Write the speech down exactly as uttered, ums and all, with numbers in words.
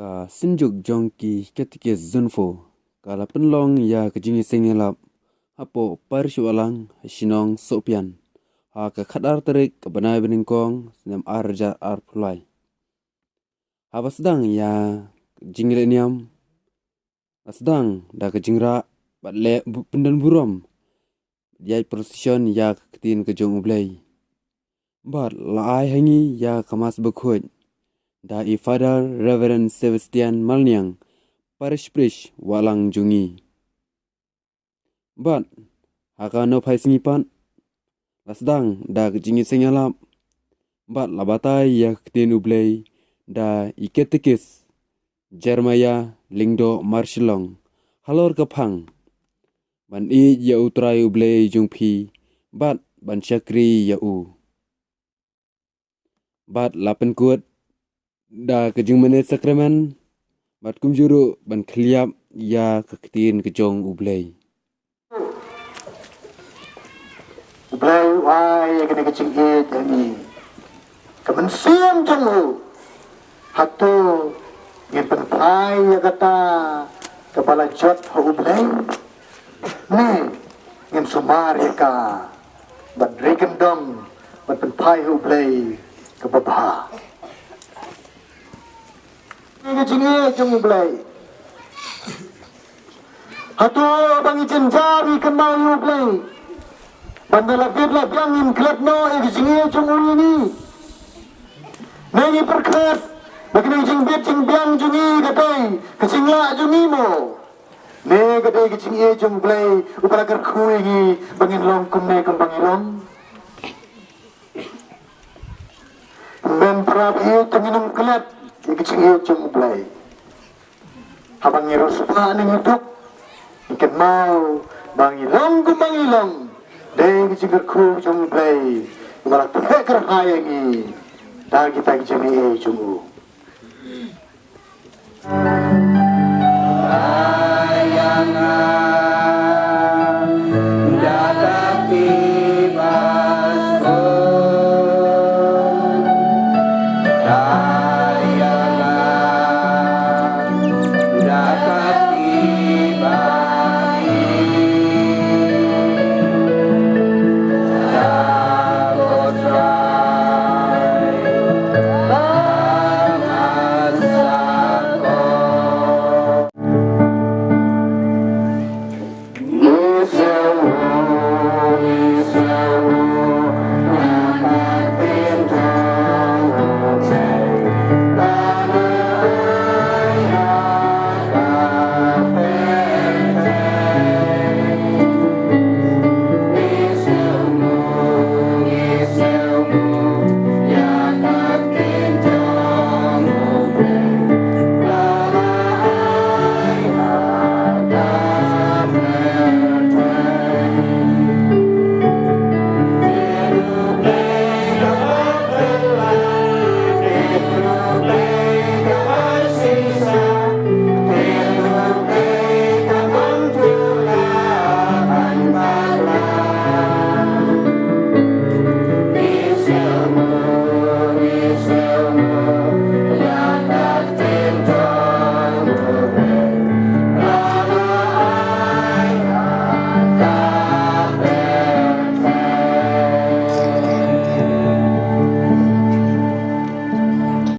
Ka synjuk jong ki Katekis Zone four ka la pynlong ïa ka jingïaseng ïalap hapoh Parish Wahlang ha shnong Sohpian ha ka khatar tarik ka bnai ba nyngkong snem ar hajar arphew lai. Haba sdang ïa ka jingleh niam, la sdang da ka jingrah bad leh pyndon burom, ïaid procession ïa ka ktien ka jong U Blei. Bad la ai ha ngi ïa ka Mass bakhuid da i Father Reverend Sebastian Malniang, Parish Priest Wahlang jong ngi. Bad ha ka nongphai sngi pat la sdang da ka jingïaseng ïalap bad la batai ïa ka ktien U Blei da i Katekis Jeremiah Lyngdoh Marshillong halor ka phang ban ïeit ïa U Trai U Blei jong phi bad ban shakri ïa u. Bad la pynkut da ka jingmane sakramen bad kumjuh ruh ban khylliap ïa ka ktien ka jong U Blei. U Blei u ai ïa kane ka jingïeit ïa ngi. Ka mynsiem jong u. Hato ngin pynphai ïa kata kaba la jot ha U Blei? Ne ngin sumar ïa ka bad ri kyndong bad pynphai ha U Blei kaba bha? Ïa ka jingïeit jong U Blei. Hato ba ngi jynjar ngi kynmaw ïa U Blei? Ban da la bit la biang ngin klet noh ïa ka jingïeit jong U ïa ngi. Ne ngi pyrkhat ba kane ka jingbit jingbiang jong ngi ka dei ka jinglah jong ngi mo? Ne ka dei ka jingïeit jong U Blei uba la kyrkhu ïa ngi ba ngin long kumne kumba ngi long? Mem para baieit, to ngin ym klet ïa ka jingïeit jong U Blei. Haba ngi riewspah ne ngi duk, ngi kynmaw ba ngi long kumba ngi long dei ka jingkyrkhu jong U Blei uba la theh kyrhai ïa ngi da kita ki jingïeit jong u.